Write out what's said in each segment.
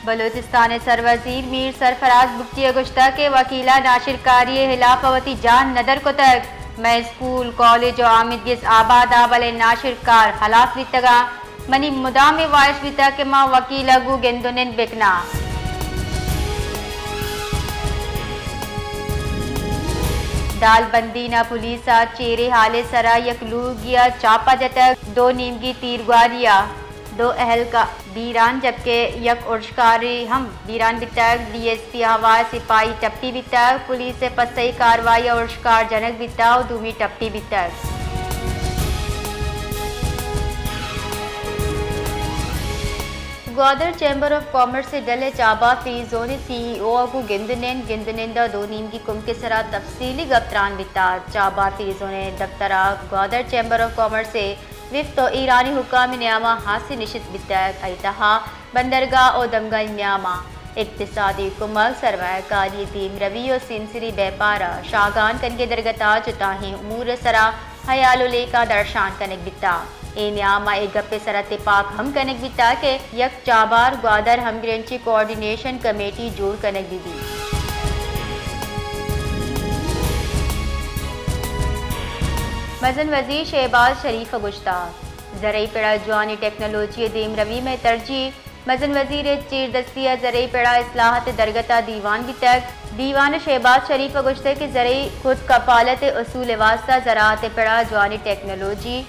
بلوچستان ءِ سروزیر میر سرفراز بگٹی ءَ گوشتگ کہ وکیل ءَ ناشرکاری ءِ ہلاپ ءَ وتی جان ندر کتگ۔ مئے اسکول، کالج ءُ آمیدگس آباد ءَ، بلے ناشرکار ہلاس بیتگ اَنت۔ منی مدامیں واہش بیتگ کہ ما وکیل ءَ گوں گند ءُ نند بکناں۔ دالبندین ءَ پولیس ءَ چیریں ہالے ءِ سرا یک لوگے ءَ چاپہ جتگ، دو نیمگی تیرگواری ءَ دو اہلکار بیران، جبکہ یک ارشکارے ہم بیران بیتگ۔ ڈی ایس پی ءِ ہوار سپاہی ٹپی بیتگ۔ پولیس ءِ پسئی کاروائی ءَ ارشکار جنگ بیتگ ءُ دومی ٹپی بیتگ۔ گوادر چیمبر آف کامرس ءِ ڈل ءِ چابہار فری زون ءِ سی ای او ءَ گوں گند ءُ نند، گند ءُ نند ءَ دو نیمگی کمک ءِ سرا تفصیلی گپ تران بیتگ۔ چابہار فری زون ءِ دفتر ءَ گوادر چیمبر آف کامرس ءِ وفد ءُ ایرانی حکام ءِ نیام ءَ ہاسیں نشست بیتگ۔ آئی ءِ تہا بندرگاہ ءُ دمگانی نیام ءَ اقتصادی کمک، سرمایہ کاری ءِ دیمروی ءُ سیمسری بیپار ءَ شاہگان کنگ ءِ درگت ءَ جتاہیں امور ءِ سرا ہیال ءُ لیکہ درشان کنگ بیتگ۔ اے نیام ءَ اے گپ ءِ سرا تپاک ہم کنگ بیتگ کہ یک چابہار گوادر ہمگرنچی کوآرڈینیشن کمیٹی جوڑ کنگ بہ بیت۔ مزن وزیر شہباز شریف ءَ گوشتگ، زرعی پڑ ءَ جوانیں ٹیکنالوجی ءِ دیمروی مئے ترجیح۔ مزن وزیر ءِ چیردستی ءَ زرعی پڑ ءَ اصلاحات ءِ درگت ءَ دیوان بیتگ۔ دیوان ءَ شہباز شریف ءَ گوشتگ کہ زرعی خود کفالت ءِ اصول ءِ واستہ زراعت ءِ پڑ ءَ جوانیں ٹیکنالوجی،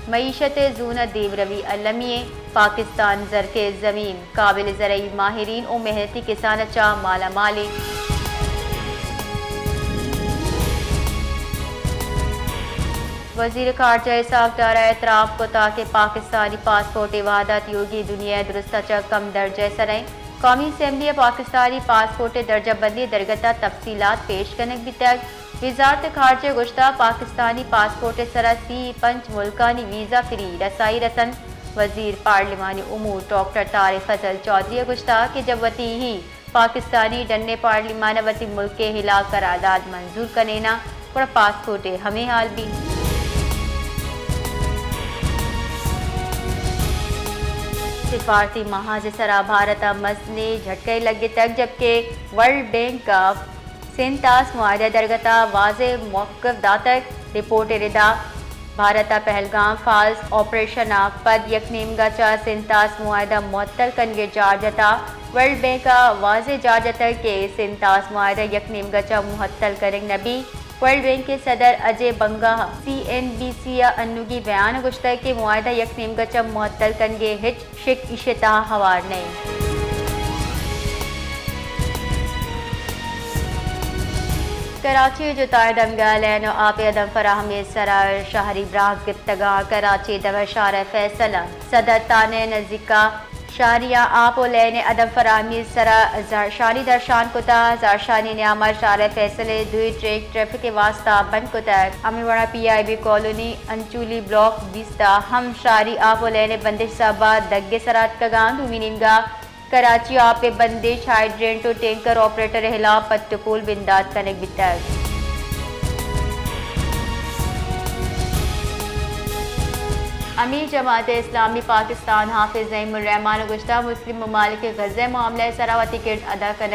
معیشت ءِ زون ءَ دیمروی المی ایں۔ پاکستان زرخیز زمین، قابل زرعی ماہرین ءُ محنتی کسان ءَ چہ مالا مال ایں۔ وزیر خارجہ اسحاق ڈار ءَ اعتراف کتگ کہ پاکستانی پاسپورٹ ءِ وہد ءَ تیوگیں دنیا ءِ درست ءَ چہ کم درجہ ءِ سر ءَ اِنت۔ قومی اسمبلی ءَ پاکستانی پاسپورٹ ءِ درجہ بندی ءِ درگت ءَ تفصیلات پیش کنگ بیتگ۔ وزارت خارجہ ءَ گوشتگ، پاکستانی پاسپورٹ ءِ سرا سی پنچ ملکانی ویزا فری رسائی رسنت۔ وزیر پارلیمانی امور ڈاکٹر طارق فضل چوہدری ءَ گوشتگ کہ جب وتی ہی پاکستانی ڈن ءِ پارلیمان ءَ وتی ملک ءِ ہلاپ قرارداد منظور کنیناں، گڑا پاسپورٹ ءِ ہمے حال بیت۔ سفارتی محاذ ءِ سرا بھارت ءَ مزنیں جھٹکہ لگتگ، جبکہ ورلڈ بینک ءَ سینتاس معاہدہ ءِ درگت ءَ واضح موقف داتگ۔ رپورٹ ءِ ردا بھارت ءَ پہلگام فالس آپریشن ءَ پد یک نیمگ ءَ چہ سینتاس معاہدہ معطل کنگ ءِ جار جتگ۔ ورلڈ بینک ءَ واضح جار جتگ کہ سینتاس معاہدہ یک نیمگ ءَ چہ معطل کنگ نہ بیت۔ ورلڈ بینک ءِ صدر اجے بنگا ءَ سی این بی سی ءِ انوگیں بیان ءَ گوشتگ کہ معاہدہ یک نیمگ ءَ چہ معطل کنگ ءِ ہچ شک ایشی ءِ تہا ہوار نہ اِنت۔ کراچی ءِ جتائیں دمگاں لین ءُ آپ ءِ عدم فراہمی ءِ سرا شہری براہگ گپتگ اَنت۔ کراچی ءِ دمگ شارع فیصل ءَ صدر تھانہ ءِ نزیک ءَ شہریاں آپ ءُ لین ءِ عدم فراہمی ءِ سرا زہرشانی درشان کتگ۔ زہرشانی ءِ نیام ءَ شارع فیصل ءِ دوئیں ٹریک ٹریفک ءِ واستہ بند کتگ۔ ہمے وڑا پی آئی بی کالونی، انچولی بلاک بیست ءَ ہم شہری آپ ءُ لین ءِ بندش ءِ سبب ءَ دگ ءِ سرا اتکگ اَنت۔ دومی نیمگ ءَ کراچی آپ ءِ بندش، ہائیڈرینٹ ءُ ٹینکر آپریٹر ءِ ہلاپ پٹ ءُ پول بندات کنگ بیتگ۔ امیر جماعت اسلامی پاکستان حافظ نعیم الرحمان ءَ گوشتگ، مسلم ممالک غزہ ءِ معاملہ ءِ سرا وتی کرد ادا کنگ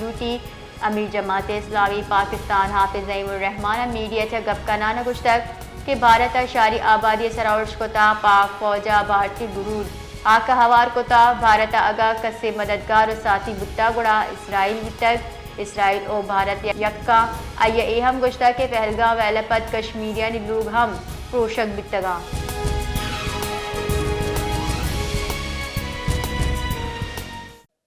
لوٹیت۔ امیر جماعت اسلامی پاکستان حافظ نعیم الرحمان ءَ میڈیا ءَ چہ گپ کنان ءَ گوشتگ کہ بھارت ءَ شہری آبادی ءِ سرا ارش کتگ، پاک فوج ءَ بھارتی گرود ءَ آکہ ہوار کتگ۔ بھارت ءَ اگاں کسے مددگار ءُ ساتھی بوتگ، گڑا اسرائیل بوتگ۔ اسرائیل ءُ بھارت یکاں۔ آئی ءَ اے ہم گوشتگ کہ پہلگام ویل ءَ پد کشمیریانی لوگ ہم پروشگ بیتگ اَنت۔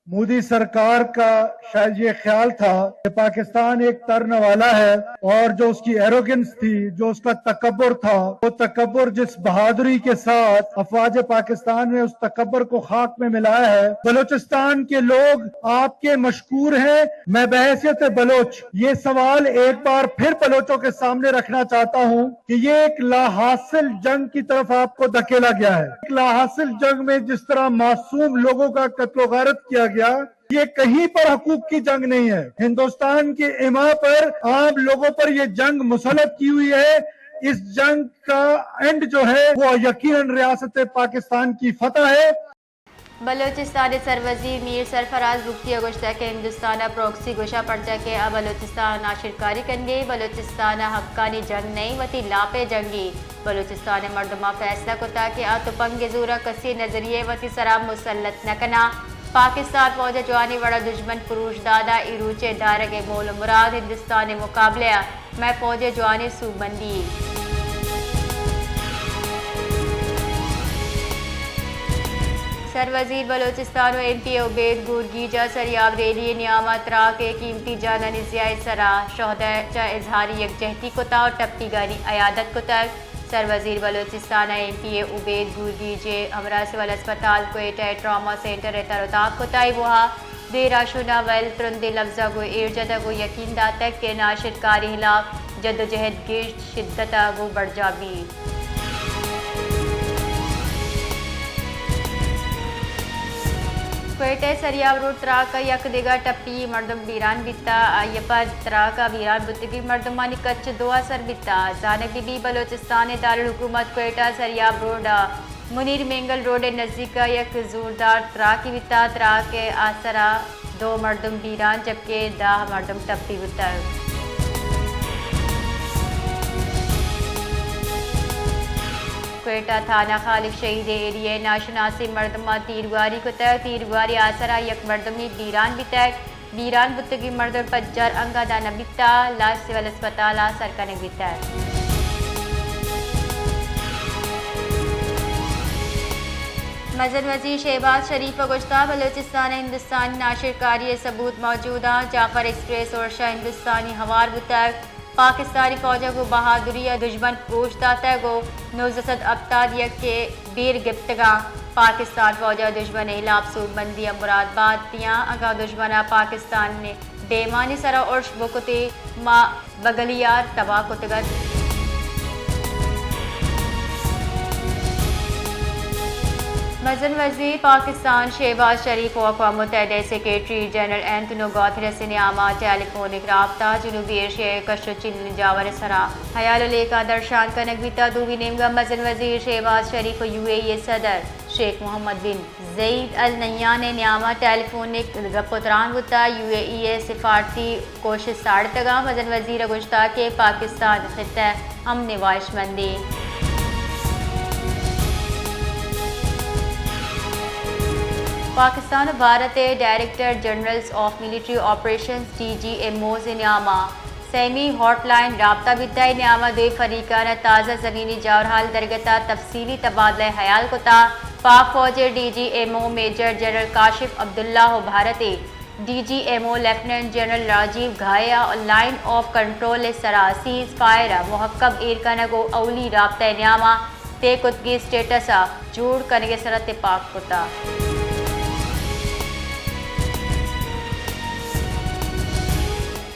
مودی سرکار کا شاید یہ خیال تھا کہ پاکستان ایک ترنے والا ہے اور جو اس کی ایروگنس تھی، جو اس کا تکبر تھا، وہ تکبر جس بہادری کے ساتھ افواج پاکستان نے اس تکبر کو خاک میں ملایا ہے۔ بلوچستان کے لوگ آپ کے مشکور ہیں۔ میں بحیثیت بلوچ یہ سوال ایک بار پھر بلوچوں کے سامنے رکھنا چاہتا ہوں کہ یہ ایک لاحاصل جنگ کی طرف آپ کو دھکیلا گیا ہے۔ ایک لاحاصل جنگ میں جس طرح معصوم لوگوں کا قتل و غارت کیا گیا، یہ کہیں پر حقوق کی جنگ نہیں ہے۔ ہندوستان کے اماں پر عام لوگوں پر یہ جنگ مسلط کی ہوئی ہے۔ اس جنگ کا اینڈ جو ہے وہ یقیناً ریاست پاکستان کی فتح ہے۔ بلوچستان ءِ سروزیر میر سرفراز بگٹی ءَ گوشتگ کہ ہندوستان ءَ پراکسی گوشاں، پرچا کہ آ بلوچستان ءَ ناشرکاری کنگ ءَ، بلوچستان ءِ حقانی جنگ نہ اِنت، وتی لاپ ءِ جنگ اِنت۔ بلوچستان ءِ مردماں فیصلہ کتگ کہ آ تپنگ ءِ زور ءَ کسی ءِ نظریہ ءَ وتی سرا مسلط نہ کناں۔ پاکستان فوج ءَ جوانیں وڑ ءَ دژمن پروش داتگ، اے روچ ءِ دارگ ءِ مول ءُ مراد ہندوستان ءِ مقابلہ ءَ مئے فوج ءِ جوانیں سوبمندی۔ سروزیر بلوچستان ءُ ایم پی اے عبید گورگیج ءَ سریاب ریلی ءِ نیام ءَ تراک ءِ قیمتی جانانی ضیاع ءِ سرا شہداء ءَ چہ اظہار یکجہتی کتگ ءُ ٹپیگانی عیادت کتگ۔ سروزیر بلوچستان ءَ ایم پی اے عبید گورگیج ءِ ہمراہ سول ہسپتال کوئٹہ ءِ ٹراما سینٹر ءَ تر ءُ تاب کتگ۔ اے موہ ءَ دیر ءَ شون ءَ ویل ترندیں لبزاں گوں ایر جتگ ءُ یقین داتگ کہ ناشرکاری ہلاف جدوجہد گیش شدت ءَ گوں برجاہ بیت۔ کوئٹہ ءِ سریاب روڈ تراک ءَ یک دگہ ٹپی مردم بیران بیتگ۔ آئی ءَ پد تراک ءَ بیران بوتگیں مردمانی کچ دو ءَ سر بیتگ۔ زانگ بہ بیت بلوچستان ءِ دارالحکومت کوئٹہ ءِ سریاب روڈ ءَ منیر مینگل روڈ ءِ نزیک ءَ یک زوردار تراکے بیتگ۔ تراک ءِ آسر ءَ دو مردم بیران جبکہ دہ مردم ٹپی بوتگ۔ کوئٹہ تھانہ خالق شہید ءِ ایریا ءِ ناشناسیں مردماں تیرگواری کتگ۔ تیرگواری ءِ آسر ءَ یک مردمے بیران بیتگ۔ بیران بوتگیں مردم پجار انگت داں نہ بیتگ، لاش سول ہسپتال ءَ سر کنگ بیتگ۔ مزن وزیر شہباز شریف ءَ گوشتگ، بلوچستان ءَ ہندوستانی ناشرکاری ءِ ثبوت موجود اَنت۔ جعفر ایکسپریس ارش ءَ ہندوستانی ہوار بوتگ۔ پاکستانی فوج ءَ گوں بہادری ءَ دژمن پروش داتگ ءُ نوزدہ سد ہپتاد یک ءَ بیر گپتگ اَنت۔ پاکستان فوج ءَ دژمن ءِ ہلاپ سوبمندی ءَ مراد بات دیاں۔ اگاں دژمن ءَ پاکستان ءِ ڈیمانی سر ءَ ارش بکتیں، ما بگلیار تباہ کتگ ات۔ مزن وزیر پاکستان شہباز شریف ءُ اقوام متحدہ ءِ سیکرٹری جنرل اینتونیو گوتھرس ءِ نیام ءَ ٹیلی فونک رابطہ، جنوبی ایشیا ءِ کش ءُ چیلیں جاور ءِ سرا ہیال ءُ لیکہ درشان کنگ بیتگ۔ دومی نیمگ ءَ مزن وزیر شہباز شریف ءُ یو اے ای ءِ صدر شیخ محمد بن زید ال نہیان ءِ نیام ءَ ٹیلی فونک گپ ءُ تران بوتگ۔ یو اے ای ءِ سفارتی کوشست ساڑتگ اَنت۔ مزن وزیر ءَ گوشتگ کہ پاکستان خطہ ءِ امن ءِ واہشمندے۔ پاکستان ءُ بھارت ءِ director generals of military operations, D G M Os, ءِ نیام ءَ سیمی ہاٹ لائن رابطہ بیتگ۔ اے نیام ءَ دوئیں فریقان ءَ تازہ زمینی جاورحال درگت ءَ تفصیلی تبادلہ ہیال کتگ۔ پاک فوج ءِ D G M O major general Kashif Abdullah ءُ بھارت ءِ D G M O lieutenant general Rajiv Ghai ءَ لائن آف کنٹرول ءِ سرا سیز فائر ءَ مھکم ایر کنگ ءُ اولی رابطہ ءِ نیام ءَ طے کتگیں اسٹیٹس ءِ جوڑ کنگ ءِ سرا تپاک کتگ۔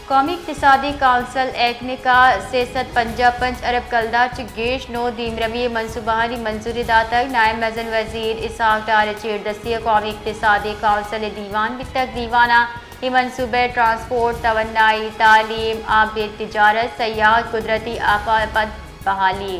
قومی اقتصادی کونسل ایکنک ءَ سئے سد پنجاہ ءُ پنچ ارب کلدار چہ گیش نو دیمروی ءِ منصوبہانی منظوری داتگ۔ نائب مزن وزیر اسحاق ڈار ءِ چیردستی ءَ قومی اقتصادی کونسل ءِ دیوان بیتگ۔ دیوان ءَ اے منصوبہ ٹرانسپورٹ، توانائی، تعلیم، آبی تجارت، سیاحت، قدرتی آفات ءَ پد بحالی،